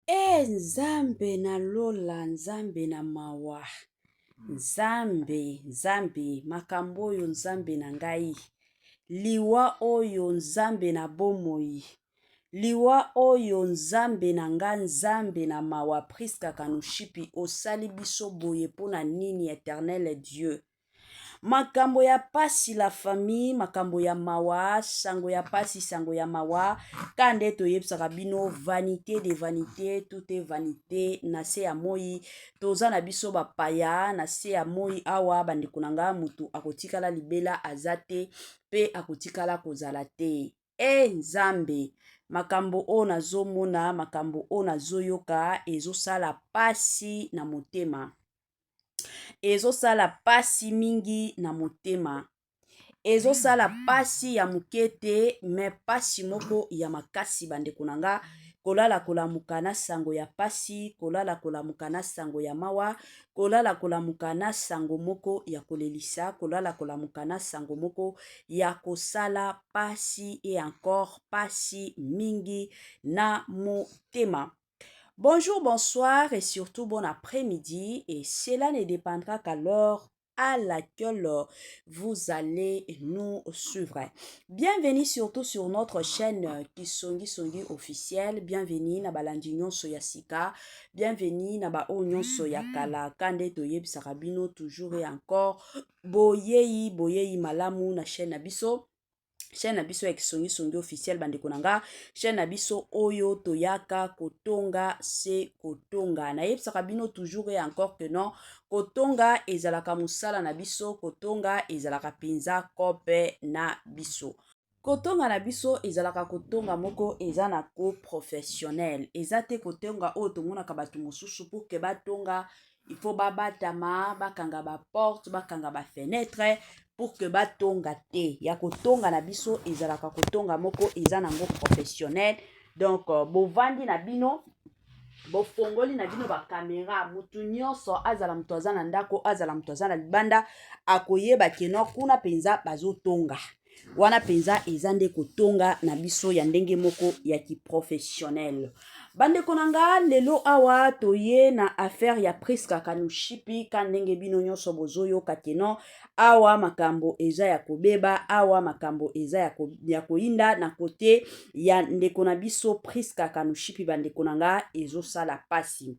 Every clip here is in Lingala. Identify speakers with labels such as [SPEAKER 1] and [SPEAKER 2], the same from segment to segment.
[SPEAKER 1] Eh Nzambe na lola, Nzambe na mawa, Nzambe, Nzambe, makambo oyo Nzambe na ngai, liwa oyo Nzambe na bomoi, liwa oyo Nzambe na nga, Nzambe na mawa, Prisca Kanushipi, osali biso boye mpo na nini, Eternel Dieu? Makambo ya pasi la famille, makambo ya mawa, sango ya pasi, sango ya mawa, ka nde toyebisaka bino vanite de vanite, tout est vanite na se ya moi, toza na biso bapaya na se ya moi awa bandeko na nga, mutu akotikala libela aza te pe akotikala kozala te. E Nzambe, makambo oyo nazomona, makambo oyo nazoyoka ezosala pasi na motema. Ezosala pasi mingi na motema. Ezosala pasi ya moke te, me pasi moko ya makasi bandeko na nga. Kolala kolamuka na sango ya pasi, kolala kolamuka na sango ya mawa, kolala kolamuka na sango moko ya kolelisa, kolala kolamuka na sango moko ya kosala pasi et encore pasi mingi na motema. Bonjour, bonsoir et surtout bon après-midi et cela ne dépendra qu'à l'heure à laquelle vous allez nous suivre. Bienvenue surtout sur notre chaîne Kisongi Songi officielle. Bienvenue na balandi nyonso ya sika. Bienvenue na ba oyo nyonso ya kala. Kande toyebisaka bino toujours et encore boyeyi boyeyi malamu na chaîne na biso. Chaîne na biso ya Kisongi Songi officiel bandeko na nga, chaîne na biso oyo toyaka kotonga se kotonga. Nayebisaka bino toujours et encore que non, kotonga ezalaka mosala na biso, kotonga ezalaka mpenza kope na biso. Kotonga na biso ezalaka kotonga moko eza na ko professionnel, eza te kotonga oyo tomonaka bato mosusu pour que batonga il faut babatama, bakanga ba porte, bakanga ba fenêtre pour que batonga te. Ya kotonga na biso ezalaka kotonga moko eza nango professionnel. Donc bovandi na bino, bofongoli na bino ba camera, mutu nyonso azala mutu aza na ndako, azala mutu aza na libanda, akoyeba ke no kuna mpenza bazotonga. Wana mpenza eza nde kotonga na biso ya ndenge moko ya kiprofessionnel. Bandeko na nga, lelo awa toye na affaire ya Prisca Kanushipi, ka ndenge bino nyonso bozoyoka ke no awa makambo eza ya kobeba, awa makambo eza ya koyinda na kote ya ndeko na biso Prisca Kanushipi. Bandeko na nga, ezosala pasi.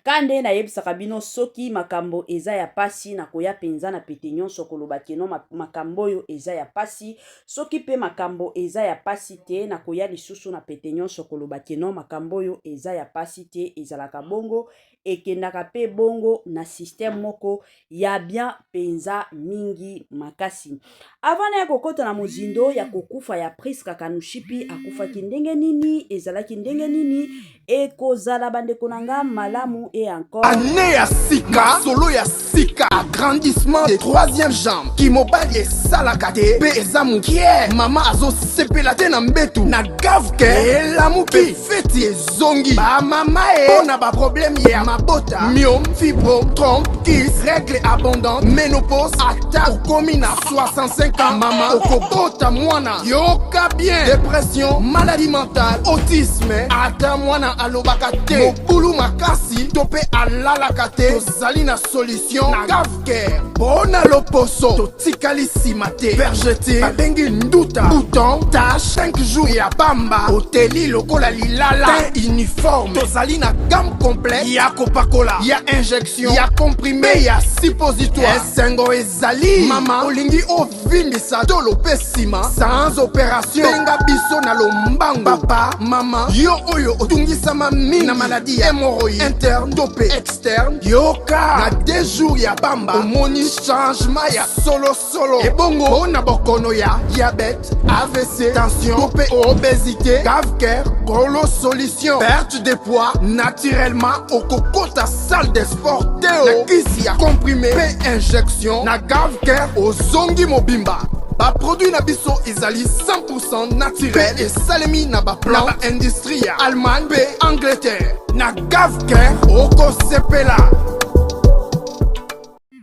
[SPEAKER 1] Ka nde nayebisaka bino soki makambo eza ya pasi, nakoya mpenza na pete nyonso koloba keno makambo oyo eza ya pasi. Soki pe makambo eza ya pasi te, nakoya lisusu na pete nyonso koloba keno makambo oyo eza ya pasi te. Ezalaka bongo, ekendaka pe bongo na système moko ya bien mpenza mingi makasi. Avant naya kokota na mozindo ya kokufa ya Prisca Kanushipi, akufaki ndenge nini, ezalaki ndenge nini, ekozala bandeko na nga malamu et encore
[SPEAKER 2] Année ya sika, solo ya sika, agrandissement de troisième jambe, kimobali esalaka te mpe eza mokie, mama azosepela te na mbetu na gavke elamuki, feti ezongi bamama e mpo na baproblème ya mabota, myome, fibrome, trompe, kyste, règle abondante, ménopause, ata okomi na 65 ans mama okobota mwana, yoka bien, dépression, maladie mentale, autisme, ata mwana alobaka te, mobulu makasi to mpe alalaka te, tozali na solution na Gavcare. Mpona loposo totikali nsima te, vergeture babengi nduta, bouton, tache, 5 jours ya pamba, oteli lokola lilala, teint uniforme. Tozali na gamme complète ya kopakola, ya injection, ya comprimé, ya suppositoire. Esengo ezali mama olingi ovimbisa tolo mpe nsima sans opération, benga biso na lombango. Papa, mama, yo oyo otungisama mingi na maladie ya hémorroïde interne to mpe externe, yoka na 2 jours ya pamba omoni changement ya solo solo. Ebongo mpona bokono ya diabète, AVC, tension to mpe obésité, Gavcare kolo solution, perte de poids naturellement, okokota salle de sport te na kisi ya comprimé mpe injection na Gavcare ozongi mobimba. Baproduit na biso ezali 100% naturel mpe esalemi na baplante na baindustrie ya Allemagne mpe Angleterre. Na Gavcare okosepela.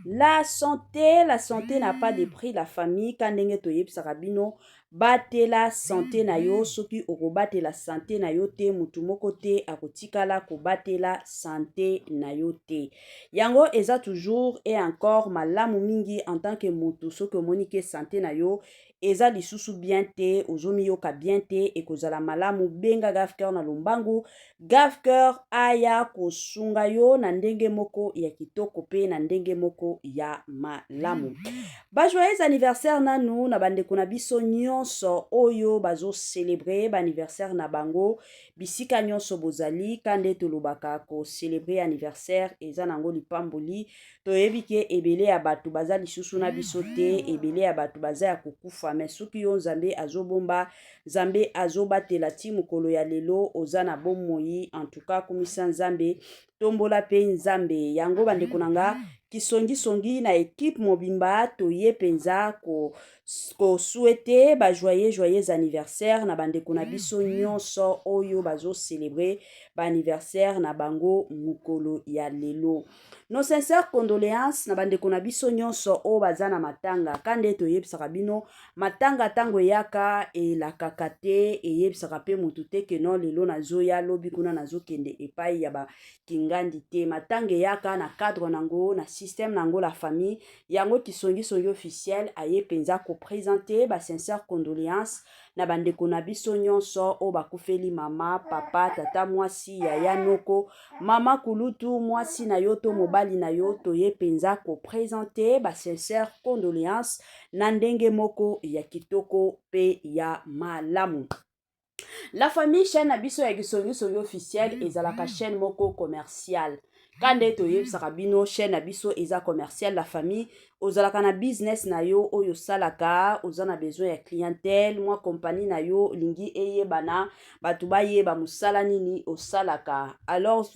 [SPEAKER 1] La santé, la santé n'a pas de prix, la famille. Ka ndenge toyebisaka bino. Batela sante na yo. Soki okobatela sante na yo te, mutu moko te akotikala kobatela sante na yo te. Yango eza toujours et encore malamu mingi en tant que mutu, soki omoni ke sante na yo eza lisusu bien te, ozomiyoka bien te, ekozala malamu benga Gafcœur na lombangu. Gafcœur aya kosunga yo na ndenge moko ya kitoko mpe na ndenge moko ya malamu. Ba joyeux anniversaire nanu na bandeko na biso nyonso oyo bazocelebre baanniversaire na bango bisika nyonso bozali. Ka nde tolobaka, kocelebre anniversaire eza nango lipamboli. Toyebi ke ebele ya bato baza lisusu na biso te, ebele ya bato baza ya kokufa, mais soki yo Nzambe azobomba, Nzambe azobatela ti mokolo ya lelo, oza na bomoi, en tout cas kumisa Nzambe, tombola mpe Nzambe. Yango bandeko na nga, kisongisongi na ekipe mobimba, toye mpenza kosouhaiter ba joyeux joyeux anniversaire na bandeko na biso nyonso oyo bazocelebre baanniversaire na bango mokolo ya lelo. Nos sincères condoléances na bandeko na biso nyonso oyo baza na matanga. Ka nde toyebisaka bino, matanga ntango eyaka elakaka te, eyebisaka mpe motu te ke non, lelo nazoya, lobi kuna nazokende epai ya bakingandi te. Matanga eyaka na cadre nango, na système nango, la famille. Yango Kisongisongi officiel aye mpenza koprésente basincère condoléance na bandeko na biso nyonso oyo bakufeli mama, papa, tata, mwasi, yaya, noko, mama kulutu, mwasi na yo to mobali na yo. Toye mpenza koprésente basincère condoléance na ndenge moko ya kitoko mpe ya malamu. La famille, chaîne na biso ya Kisongisongi officiel ezalaka chaîne moko commerciale. Ka nde toyebisaka bino, chaîne na biso eza commerciale, la famille. Ozalaka na business na yo oyo osalaka, oza na besoin ya clientèle, mwa compagnie na yo olingi eyebana, bato bayeba mosala nini osalaka, alors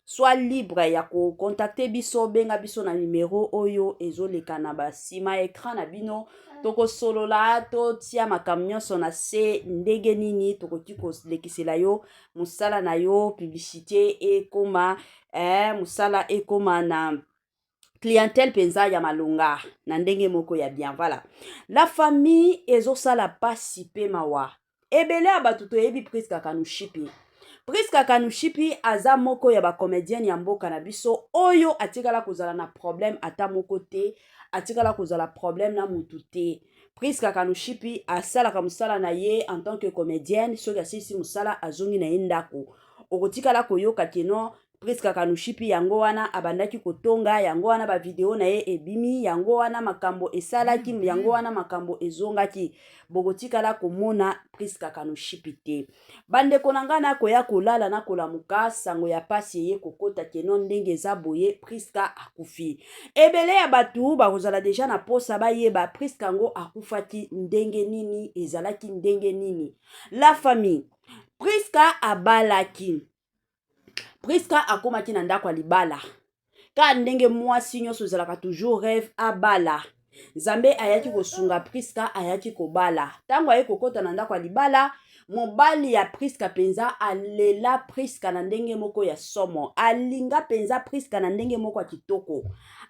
[SPEAKER 1] soit libre ya kocontacte biso. Benga biso na numero oyo ezoleka na basima ya écran na bino. Tokosolola, totia makambo nyonso na se, ndenge nini tokoki kolekisela yo mosala na yo, publicité ekoma, mosala ekoma na clientèle mpenza ya malonga na ndenge moko ya bien. Voilà, la famille, ezosala pasi mpe mawa. Ebele ya bato toyebi Priska Kanushipi. Priska Kanushipi aza moko ya bacomédienne ya mboka na biso oyo atikala kozala na problème ata moko te, atikala kozala problème na mutu te. Priska Kanushipi asalaka mosala na ye en tant que comédienne. Soki asilisi mosala, azongi na ye ndako. Okotikala koyoka ke non, Priska Kanushipi yango wana abandaki kotonga, yango wana bavideo na ye ebimi, yango wana makambo esalaki, yango wana makambo ezongaki. Bokotikala komona Priska Kanushipi te. Bandeko na ngai, nakoya kolala, nakolamuka, sango ya pasi eye kokota ke non, ndenge eza boye, Priska akufi. Ebele ya bato bakozala deja na posa bayeba Priska yango akufaki ndenge nini, ezalaki ndenge nini. La famille, Priska abalaki. Priska akomaki na ndako ya libala kaka ndenge mwasi nyonso ezalaka toujours rêve abala. Nzambe ayaki kosunga Priska, ayaki kobala. Ntango aye kokɔta na ndako ya libala, mobali ya Priska mpenza alela Priska na ndenge moko ya somo. Alinga mpenza Priska na ndenge moko ya kitoko,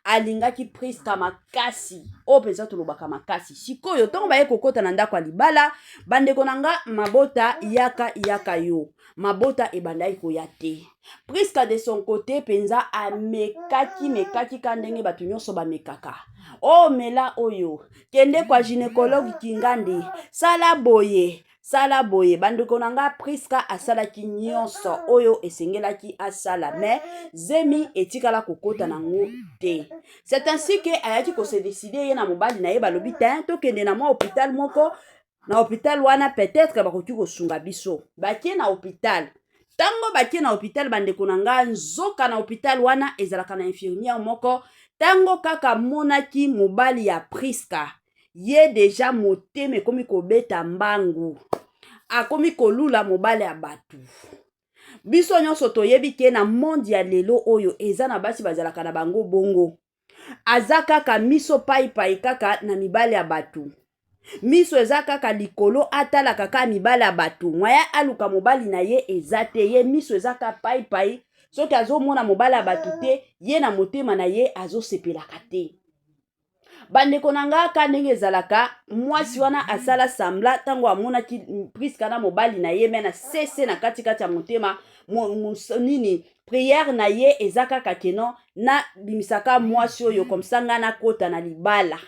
[SPEAKER 1] alingaki Priska makasi, oyo mpenza tolobaka makasi. Sikoyo ntango baye kokɔta na ndako ya libala, bandeko na nga, mabota yaka yaka yo, mabota ebandaki koya te. Priska de son côté mpenza amekaki mekaki ka ndenge bato nyonso bamekaka: omela oyo, kende kwa gynécologue Kingandi, sala boye, sala boye. Bandeko na nga, Priska asalaki nyonso oyo esengelaki asala, mais zemi etikala kokota nango te. C'est ainsi ke ayaki kose décider, ye na mobali na ye balobi te, tokende na mwa hôpital moko. Na hôpital wana peut-être bakoki kosunga biso. Bakie na hôpital. Ntango bakie na hôpital, bandeko na nga, nzoka na hôpital wana ezalaka na infirmière moko. Ntango kaka amonaki mobali ya Priska, ye deja motema ekomi kobeta mbangu, akomi kolula mobali ya bato. Biso nyonso toyebi ke na monde ya lelo oyo eza na basi bazalaka na bango bongo, aza kaka miso paipai kaka na mibali ya bato, miso eza kaka likolo, atalaka kaka mibali ya bato. Mwaya aluka mobali na ye eza te, ye miso eza kaka paipai. Soki azomona mobali ya bato te, ye na motema na ye azosepelaka te. Bandeko na nga, ka ndenge ezalaka, mwasi wana asala sambla ntango amonaki Priska na mobali na ye, me na sese na katikati ya motema nini, prière na ye eza kaka keno nabimisaka mwasi oyo komsa nga nakota na libala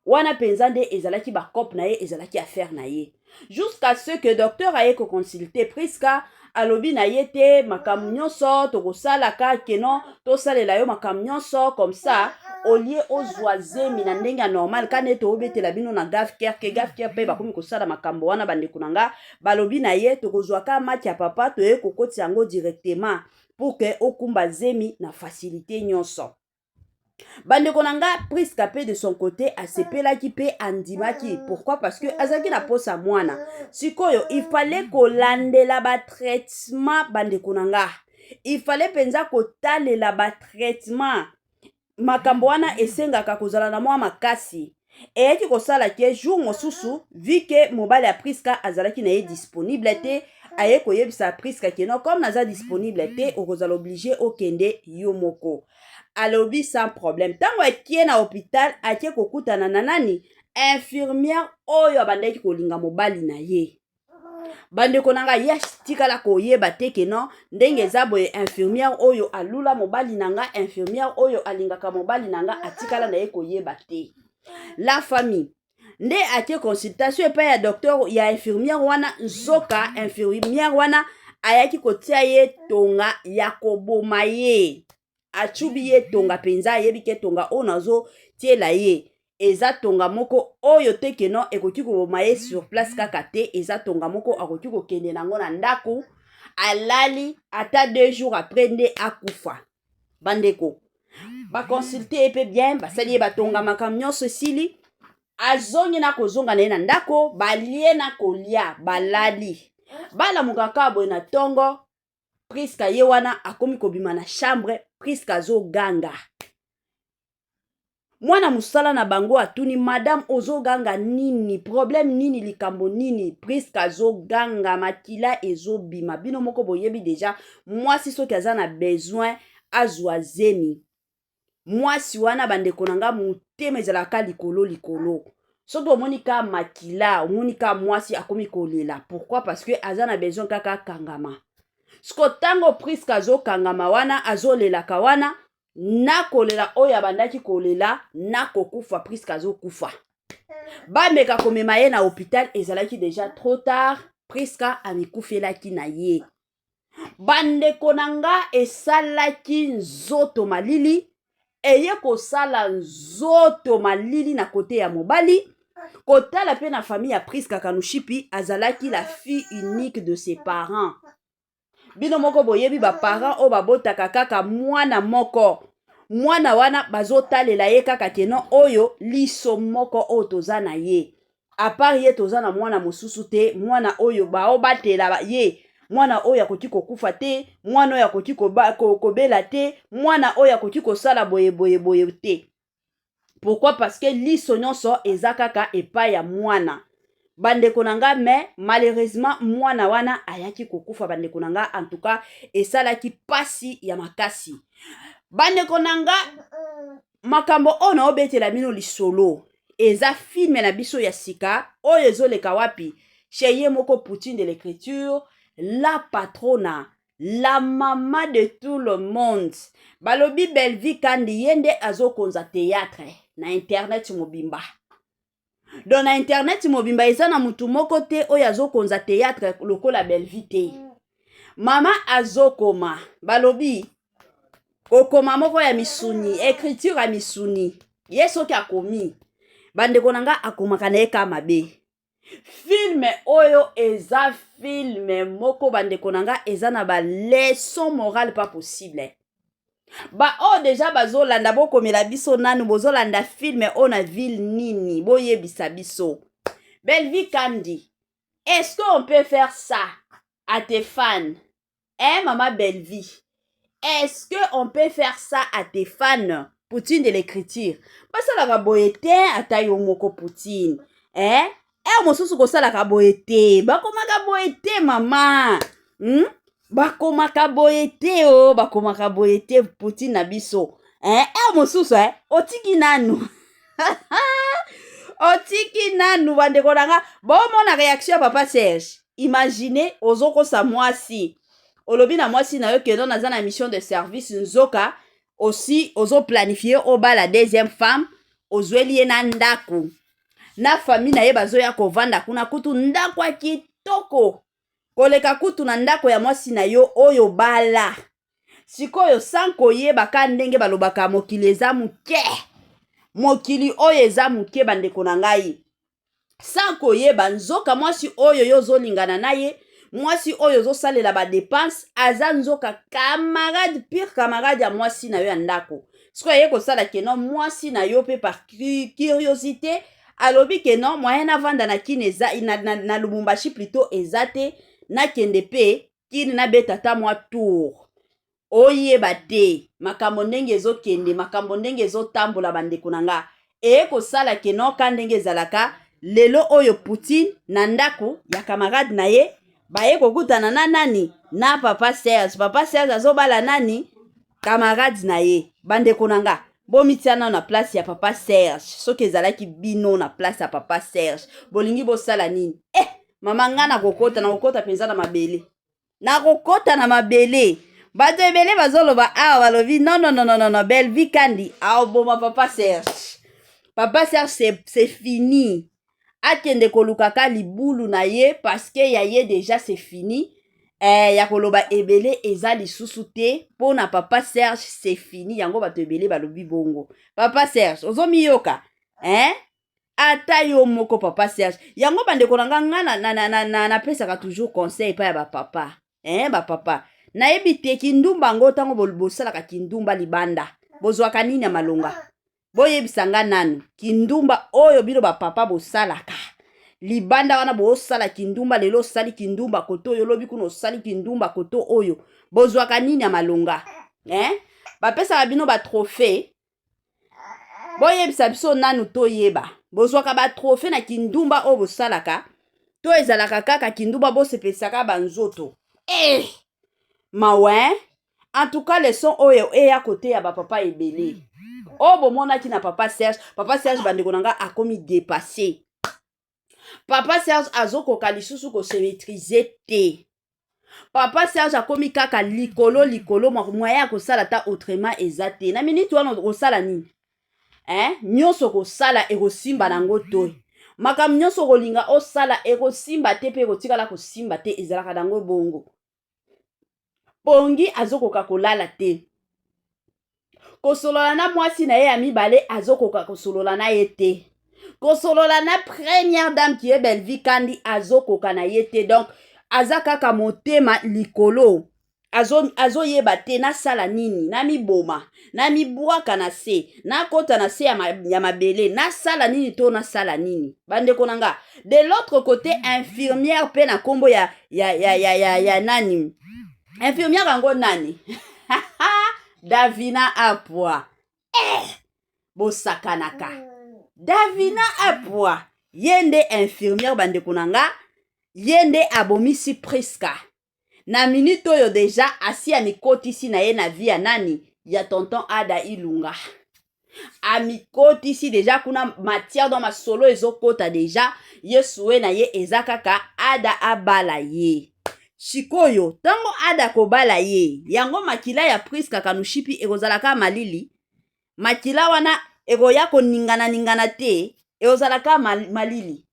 [SPEAKER 1] wana. Mpenza nde ezalaki bacope na ye, ezalaki affaire na ye, jusqu'à ce que docteur aye koconsulte Priska. Alobi na ye te, makambo nyonso tokosalaka keno tosalela yo makambo nyonso comme ça, olie ozwa zemi na ndenge ya normal, ka nde toobetela bino na Gaf Care, ke Gaf Care mpe bakomi kosala makambo wana. Bandeko na nga, balobi na ye, tokozwa ka maki ya papa, toye kokotisa yango directement pour ke okumba zemi na facilité nyonso. Bandeko na nga, Priska mpe de son côté asepelaki mpe andimaki. Pourquoi? Parce que azalaki na posa mwana. Sikoyo il fallait kolandela batraitement. Bandeko na nga, il fallait mpenza kotalela batraitement. Makambo wana esengaka kozala na mwa makasi. Eyaki kosala ke jour mosusu, vu ke mobali ya Priska azalaki na ye disponible te, aye koyebisa Priska ke non, comme naza disponible te, okozala obligé okende yo moko. Alobi sans problème. Ntango akie na hôpital, akie kokutana na nani? Infirmière oyo abandaki kolinga mobali na ye. Bandeko na ngai, ye tikala koyeba te ke non, ndenge eza boye, infirmière oyo alula mobali na nga, infirmière oyo alingaka mobali na nga, atikala na ye koyeba te. La famille, nde atie consultation epai ya docteur ya infirmière wana. Nzoka infirmière wana ayaki kotia ye tonga ya koboma ye. Acubi ye tonga mpenza. Ayebi ke tonga oyo nazotiela ye eza tonga moko oyo te keno ekoki koboma ye sur place kaka te, eza tonga moko akoki kokende nango na ndako, alali ata 2 jours après nde akufa. Bandeko, baconsulte ye mpe bien, basali ye batonga, makambo nyonso esili. Azongi na kozonga na ye na ndako, balie na kolia, balali. Balamuka kaka boye na ntongo, Priska ye wana akomi kobima na chambre. Priska azoganga. Mwana mosala na bango atuni: "Madame, ozoganga nini? Problème nini? Likambo nini?" Priska azoganga, makila ezobima. Bino moko boyebi déjà, mwasi soki aza na besoin azwa zemi, mwasi wana, bandeko na nga, motema ezalaka likolo likolo. Soki omoni ka makila, omoni ka mwasi akomi kolela. Pourquoi? Parce que aza na besoin kaka akangama. Siko ntango Priska azokangama wana, azolelaka wana, na kolela oyo abandaki kolela na kokufa, Priska azokufa. Bameka komema ye na hôpital, ezalaki déjà trop tard. Priska amikufelaki na ye. Bandeko na nga, esalaki nzoto malili, eye kosala nzoto malili na côté ya mobali, kotala mpe na famille ya Priska Kanushipi. Azalaki la fille unique de ses parents. Bino moko boyebi baparent oyo babotaka kaka mwana moko. Mwana wana bazotalela ye kaka keno oyo liso moko oyo toza na ye, à part ye toza na mwana mosusu te. Mwana oyo baobatela ye, mwana oyo akoki kokufa te, mwana oyo akoki kobela te, mwana oyo akoki kosala boye boye boye te. Pourquoi? Parce que liso nyonso eza kaka epai ya mwana. Bandeko na nga, mais malheureusement mwana wana ayaki kokufa. Bandeko na nga, en tout cas esalaki pasi ya makasi. Bandeko na nga, makambo oyo naobetela bino lisolo eza film na biso ya sika oyo ezoleka wapi? Chez ye moko Poutine de l'écriture, la patrona, la mama de tout le monde. Balobi Belvi Kandi, ye nde azokonza théâtre na internet mobimba. Donc na internet mobimba eza na mutu moko te oyo azokonza théâtre lokola Belvi te. Mama azokoma, balobi kokoma moko ya misuni, écriture ya misuni. Ye soki akomi, bandeko na nga, akomaka na ye ka mabe. Film oyo eza film moko, bandeko na nga, eza na baleçon morale pas possible. Baoyo déjà bazolanda, bokomela biso nanu. Bozolanda film oyo na ville nini? Boyebisa biso. Belvi Kandi, est-ce qu'on peut faire ça à tes fans, hein? Mama Belvi, est-ce que on peut faire ça à tes fans? Poutine de l'écriture, basalaka boye te. Ata yo moko Poutine, eh? Ere mosusu kosalaka boye te, bakomaka boye te mama, Bakomaka boye te o, bakomaka boye te, Poutine na biso, eh? Ere mosusu, eh? Otiki nanu. Otiki nanu, bandeko na nga, bomona réaction ya papa Serge. Imagine, ozokosa mwasi, olobi na mwasi na yo que non, naza na mission de service, nzoka aussi ozoplanifie obala deuxième femme. Ozweli ye na ndako na famille na ye, bazoya kovanda kuna, kutu ndako ya kitoko koleka kutu na ndako ya mwasi na yo oyo bala. Sikoyo, sans koyeba, ka ndenge balobaka, mokili eza moke, mokili oyo eza moke, bandeko na ngai. Sans koyeba, nzoka mwasi oyo yo ozolingana na ye, mwasi oyo ozosalela badépenses, aza nzoka camarade, pire camarade ya mwasi na yo ya ndako. Sikoyo aye kosala que non, mwasi na yo mpe par curiosité alobi que non, moyen navanda na Kini eza na Lubumbashi plutôt eza te, nakende mpe Kini, nabeta ata mwa tour. Oyeba te makambo ndenge ezokende, makambo ndenge ezotambola. Bandeko na nga, eye kosala que non, ka ndenge ezalaka lelo oyo, Poutine na ndako ya camarade na ye, baye kokutana na nani? Na papa Serge. Papa Serge azobala nani? Camarade na ye. Bandeko na nga, bomitia nano na place ya papa Serge. Soki ezalaki bino na place ya papa Serge, bolingi bosala nini? Eh, mama, nga nakokota, nakokota mpenza na mabele, nakokota na mabele. Bato ebele bazoloba awa, balobi: "Non, non, non, non, non, Belvi Kandi aoboma papa Serge. Papa Serge, c'est fini, akende kolukaka libulu na ye, parce que ya ye déjà c'est fini." Ya koloba ebele eza lisusu te mpo na papa Serge, c'est fini. Yango bato ebele balobi bongo. Papa Serge, ozomiyoka, eh? Ata yo moko papa Serge. Yango, bandeko na nga, nga napesaka toujours conseil epai ya bapapa, eh? Bapapa, nayebi te, kindumba yango, ntango bosalaka kindumba libanda, bozwaka nini ya malonga? Boyebisa nga nanu, kindumba oyo bino bapapa bosalaka libanda wana, bosala kindumba lelo, osali kindumba koto oyo, olobi kuna osali kindumba koto oyo, bozwaka nini ya malonga, eh? Bapesaka bino batrophée? Boyebisa biso nanu toyeba, bozwaka batrophée na kindumba oyo bosalaka, to ezalaka kaka kindumba bosepelisaka banzoto? Eh, mawe. En tout cas, leçon oyo eya koteya bapapa ebele oyo bomonaki na papa Serge. Papa Serge, bandeko na nga, akomi dépassé. Papa Serge azokoka lisusu kose maîtriser te. Papa Serge akomi kaka likolo likolo, moyen ya kosala ata autrement eza te. Na miniti wana okosala nini, eh? Nyonso kosala ekosimba nango to makambo nyonso okolinga osala ekosimba te, mpe ekotikala kosimba te. Ezalaka nango bongo. Pongi azokoka kolala te, kosolola na mwasi na ye ya mibale azokoka kosolola na ye te, kosolola na première dame qui est Belvi Kandi azokoka na ye te. Donc aza kaka motema likolo, azoyeba azo te nasala nini, namiboma, namibwaka na se, nakota na se ya mabele, nasala nini to nasala nini? Bandeko na nga, de l'autre côté, infirmière mpe na nkombo ya nani, infirmière yango nani, Davina Apwa, eh, bosakanaka. Davina Apwa, ye nde infirmière. Bandeko na nga, ye nde abomisi Priska. Na minute oyo déjà asi amikotisi na ye na vie ya nani? Ya tonton Ada Ilunga. Amikotisi déjà kuna, matière dans masolo ezokota déjà. Ye souhait na ye eza kaka Ada abala ye. Sikoyo ntango Ada kobala ye, yango makila ya Priska Kanushipi ekozalaka malili, makila wana ekoya koningana-ningana te, ekozalaka malili.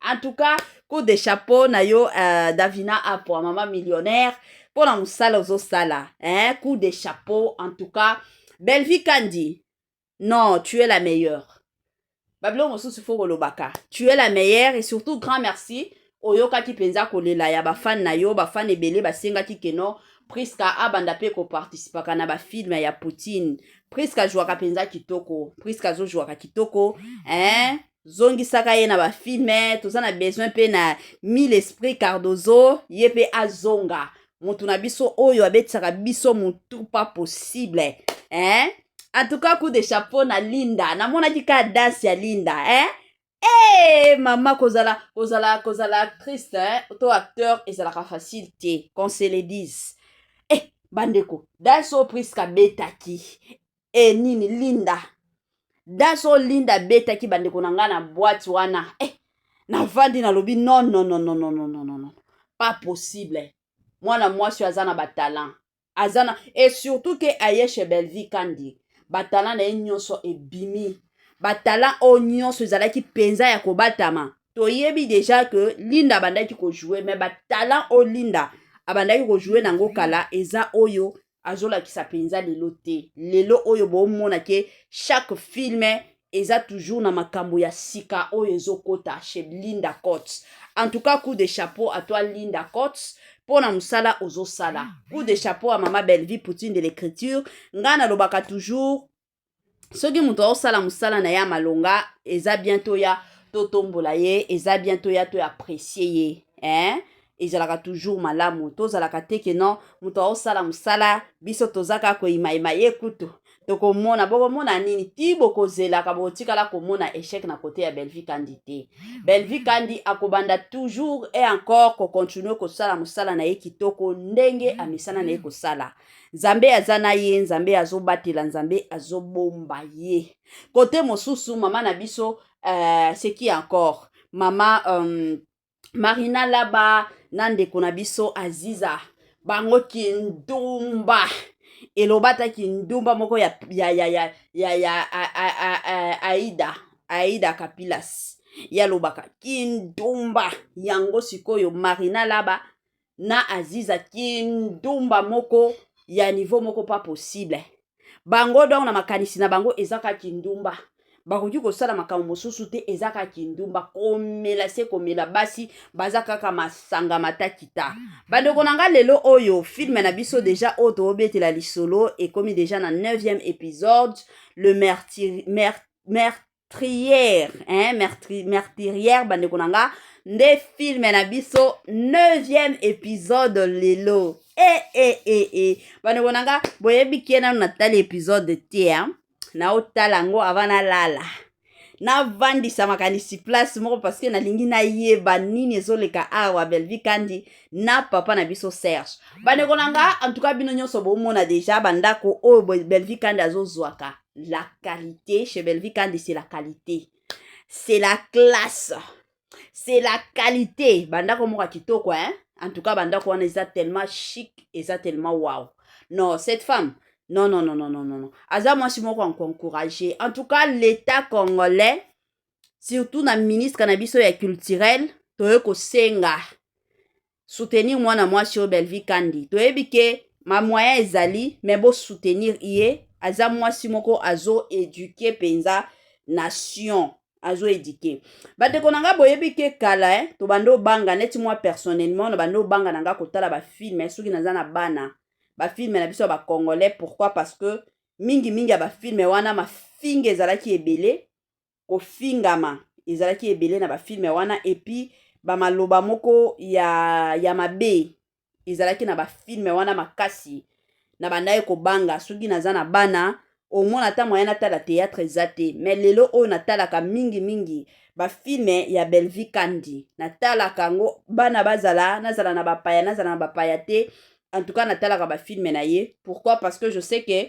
[SPEAKER 1] En tout cas, coup de chapeau na yo, Davina Apwa, mama millionnaire, mpona mosala ozosala, hein? Coup de chapeau en tout cas. Belvi Kandi, non, tu es la meilleure. Babiloko mosusu fo kolobaka, tu es la meilleure. Et surtout, grand merci, oyokaki mpenza kolela ya bafans na yo. Bafans ebele basengaki que non, Priska abanda mpe koparticipaka na bafilms ya Poutine. Priska azwaka mpenza kitoko, Priska azozwaka kitoko, hein? Zongisaka ye na bafilms, toza na besoin mpe na Mille Esprit Cardozo, ye mpe azonga, motu na biso oyo abetisaka biso motu, pas possible, hein? En tout cas, coup de chapeau na Linda. Namonaki kaka danse ya Linda, hein? Hey, mama, kozala actrice, hein, to acteur ezalaka facile te, qu'on se le dise. Eh, bandeko, danse oyo Priska abetaki, e nini, Linda. Danse oyo Linda abetaki, bandeko na ngai, na boîte wana, navandi, nalobi: non, non, non, non, non, non, non, non, non, pas possible. Mwana mwasi oyo aza na batalent, aza na, et surtout ke aye chez Bellevue Kandi, batalent na ye nyonso ebimi. Batalent oyo nyonso ezalaki mpenza ya kobatama. Toyebi déjà ke Linda abandaki kojouer, mais batalent oyo Linda abandaki kojouer nango kala eza oyo azolakisa mpenza lelo te. Lelo oyo boomona ke chaque film eza toujours na makambo ya sika oyo ezokota chez Linda Cots. En tout cas, coup de chapeau à toi, Linda Cots, mpo na mosala ozosala. Coup de chapeau à Mama Bellevue, Poutine de l'écriture. Ngai nalobaka toujours, soki moto aosala mosala na ye ya malonga, eza bien toya totombola ye, eza bien toya toapprécier ye, hein? Ezalaka toujours malamu. Tozalaka te ke non, moto aosala mosala, biso toza kaka koyimayima ye. Kutu tokomona, bokomona nini ti bokozelaka, bokotikala komona échec na côté ya Bellevue Kandi te. Bellevue Kandi akobanda toujours et encore kocontinuer kosala mosala na ye kitoko ndenge amesana na ye kosala. Nzambe aza na ye, Nzambe azobatela, Nzambe azobomba ye. Côté mosusu, mama na biso, c'est qui encore? Mama Marina Laba na ndeko na biso Aziza, bango kindumba eloba ata kindumba moko ya a, a, a, a, Aida Kapilas ye alobaka kindumba yango. Sikoyo Marina Laba na Aziza, kindumba moko ya niveau moko pas possible. Bango donc na makanisi na bango eza kaka kindumba, bakoki kosala makambo mosusu te, eza kaka kindumba, komela se komela, basi baza kaka masanga matakita. Bandeko na nga, lelo oyo film na biso déjà oyo toobetela lisolo ekomi déjà na 9e épisode, le meurtrière, hein, meurtrière. Bandeko na nga, nde film na biso 9e épisode lelo. E e e e, bandeko na nga, boyebi ke nanu natali épisode te, hein? Naotala yango avant nalala, navandisa makanisi place moko, parce que nalingi nayeba nini ezoleka awa, Bellevue Kandi na papa na biso Serge. Bandeko na nga, en tout cas bino nyonso bomona déjà bandako oyo Bellevue Kandi azozwaka. La qualité chez Bellevue Kandi, c'est la qualité, c'est la classe, c'est la qualité. Bandako moko ya kitoko, hein? En tout cas, bandako wana eza tellement chic, eza tellement wow. Non, cette femme, non, non, non, non, non, non, non, aza mwasi moko encouragé. En tout cas, l'État congolais, surtout na ministre na biso ya culturel, toye kosenga soutenir mwana mwasi oyo Bellevue Kandi. Toyebi ke bamoyen ezali, mais bosoutenir ye. Aza mwasi moko azoéduquer mpenza nation, azoéduquer. Bandeko na nga, boyebi ke kala, tobanda obanga neti moi personnellement, na banda obanga na nga kotala bafilm soki naza na bana, bafilm na biso ya bacongolais. Pourquoi? Parce que mingimingi ya bafilm wana, mafinga ezalaki ebele, kofingama ezalaki ebele na bafilm wana, et puis bamaloba moko ya mabe ezalaki na bafilm wana makasi. Na bandaki kobanga soki naza na bana, omona ata moyen natala théâtre eza te. Mais lelo oyo natalaka mingimingi bafilm ya Bellevue Kandi, natalaka yango, bana bazala, nazala na bapaya, nazala na bapaya te, en tout cas natalaka bafilm na ye. Pourquoi? Parce que je sais que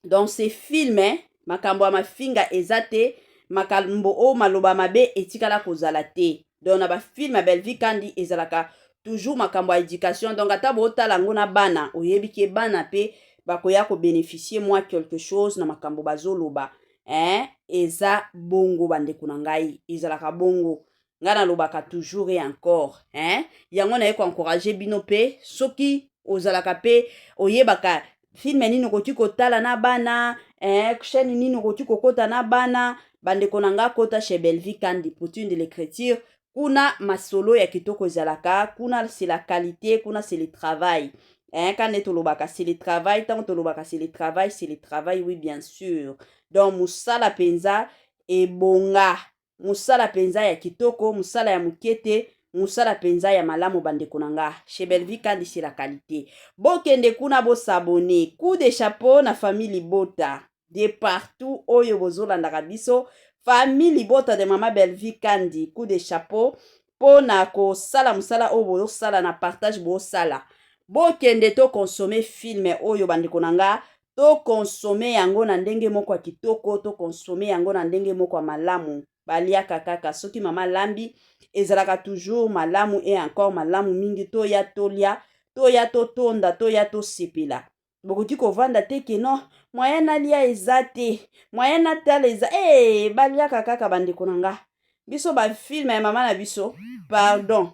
[SPEAKER 1] dans ces films, makambo ya mafinga eza te, makambo oyo maloba mabe etikala kozala te. Donc na bafilm ya Bellevue Kandi ezalaka toujours makambo ya éducation. Donc ata bootala yango na bana, oyebi ke bana mpe bakoya kobénéficier mwa quelque chose na makambo bazoloba, hein? Eza bongo, bandeko na ngai, ezalaka bongo. Ngai nalobaka toujours et encore, hein? Yango naye koencourager bino mpe, soki ozalaka mpe oyebaka film nini okoki kotala na bana, chaîne nini okoki kokota na bana, bandeko na nga, kota chez Bellevue Kandi, Poutine de l'écriture. Kuna masolo ya kitoko ezalaka kuna, c'est la qualité kuna, c'est le travail, hein? Quand nde tolobaka c'est le travail, ntango tolobaka c'est le travail, c'est le travail, oui, bien sûr. Donc mosala mpenza ebonga, mosala mpenza ya kitoko, mosala ya moke te, mosala mpenza ya malamu. Bandeko na nga, chez Bellevue Kandi, c'est la qualité. Bokende kuna, bos'abonner. Coup de chapeau na famille libota de partout oyo bozolandaka biso, famille libota de Mama Bellevue Kandi, coup de chapeau mpo na kosala mosala oyo bozosala na partage bozosala. Bokende toconsommer film oyo, bandeko na nga. Tokonsome yango na ndenge moko ya kitoko, tokonsome yango na ndenge moko ya malamu. Baliaka kaka soki mama alambi, ezalaka toujours malamu et encore malamu mingi. Toya tolia, toya totonda, toya tosepela. Bokoki kovanda te ke non, moyen nalia eza te, moyen natala eza e. Baliaka kaka, bandeko na nga. Biso bafilms ya mama na biso, pardon,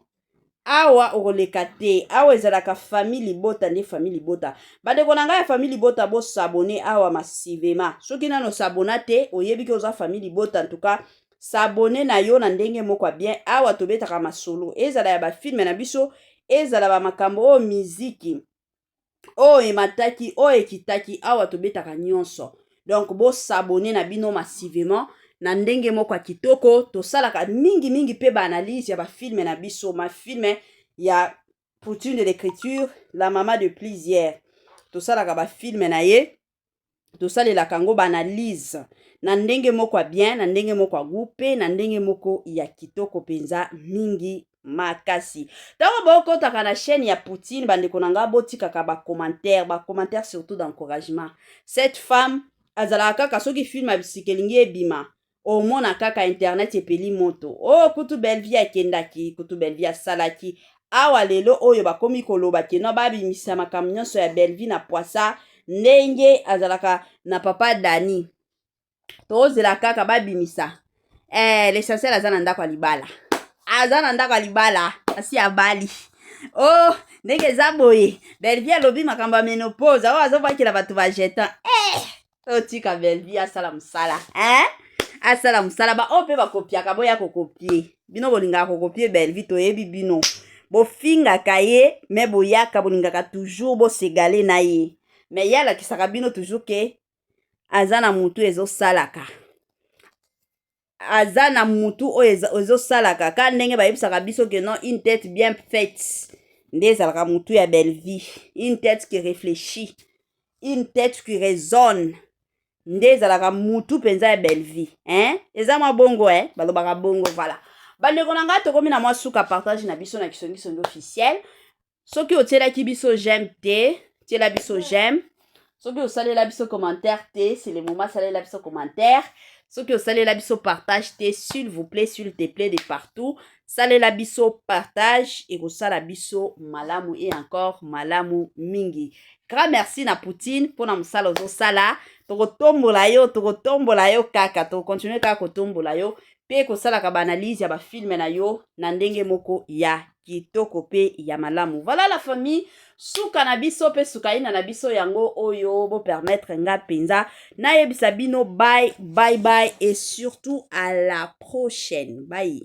[SPEAKER 1] awa okoleka te. Awa ezalaka famille libota nde famille libota. Bandeko na ngai ya famille libota, bos'abonner awa massivement. Soki nano s'abonner te, oyebi ke oza famille libota, en tout cas s'abonner na yo na ndenge moko ya bien. Awa tobetaka masolo, ezala ya bafilms na biso, ezala bamakambo oyo miziki oyo emataki, oyo ekitaki, awa tobetaka nyonso. Donc bos'abonner na bino massivement na ndenge moko ya kitoko. Tosalaka mingimingi mpe baanalyse ya bafilms na biso, mafilms ya Poutine de l'écriture, la mama de plusieurs. Tosalaka bafilms na ye, tosalelaka yango baanalyse na ndenge moko ya bien, na ndenge moko ya goût mpe na ndenge moko ya kitoko mpenza mingi makasi. Ntango bokotaka na chaîne ya Poutine, bandeko na nga, botikaka bacommentaire, bacommentaire surtout d'encouragement. Cette femme azalaka kaka, soki film ya bisika elingi ebima, omona kaka internet epeli moto. Oyo kutu Bellevie akendaki, kutu Bellevie asalaki awa. Lelo oyo bakomi koloba ke non, babimisa makambo nyonso ya Bellevie na poisa, ndenge azalaka na papa Dani. Tozela kaka babimisa. L'essentiel aza na ndako ya libala, aza na ndako ya libala, asi abali. Oh, ndenge eza boye, Bellevie alobi makambo ya ménopause oyo azobakela bato bajeton. Otika Bellevie asala mosala, eh? Asala mosala. Baoyo mpe bakopiaka, boya kocopier. Bino bolingaka kocopier Bellevie, toyebi bino. Bofingaka ye, mais boyaka, bolingaka toujours bosegale na ye, mais ye alakisaka bino toujours ke aza na mutu ezosalaka, aza na mutu oyo ezosalaka. Ka ndenge bayebisaka biso ke non, une tête bien faite nde ezalaka mutu ya Bellevie. Une tête qui réfléchit, une tête qui raisonne nde ezalaka mutu mpenza ya Bellevie, hein? Eza mwa bongo, eh? Balobaka bongo. Voilà, bandeko na ngai, tokomi na mwa suka partage na biso na Kisongisongi officiel. Soki otielaki biso j'aime te, tiela biso j'aime. Soki osalela biso commentaire te, c'est le moment, salela biso commentaire. Soki osalela biso partage te, s'il vous plaît, s'il te plaît, de partout salela biso partage, ekosala biso malamu et encore malamu mingi. Grand merci na Poutine mpona mosala ozosala. Tokotombola yo, tokotombola yo kaka, tokocontinuer kaka kotombola yo mpe kosalaka baanalyse ya bafilms na yo na ndenge moko ya kitoko mpe ya malamu. Voilà la famille, suka na biso mpe suka ina na biso yango oyo. Bopermettre nga mpenza nayebisa bino bye bye bye et surtout à la prochaine, bye.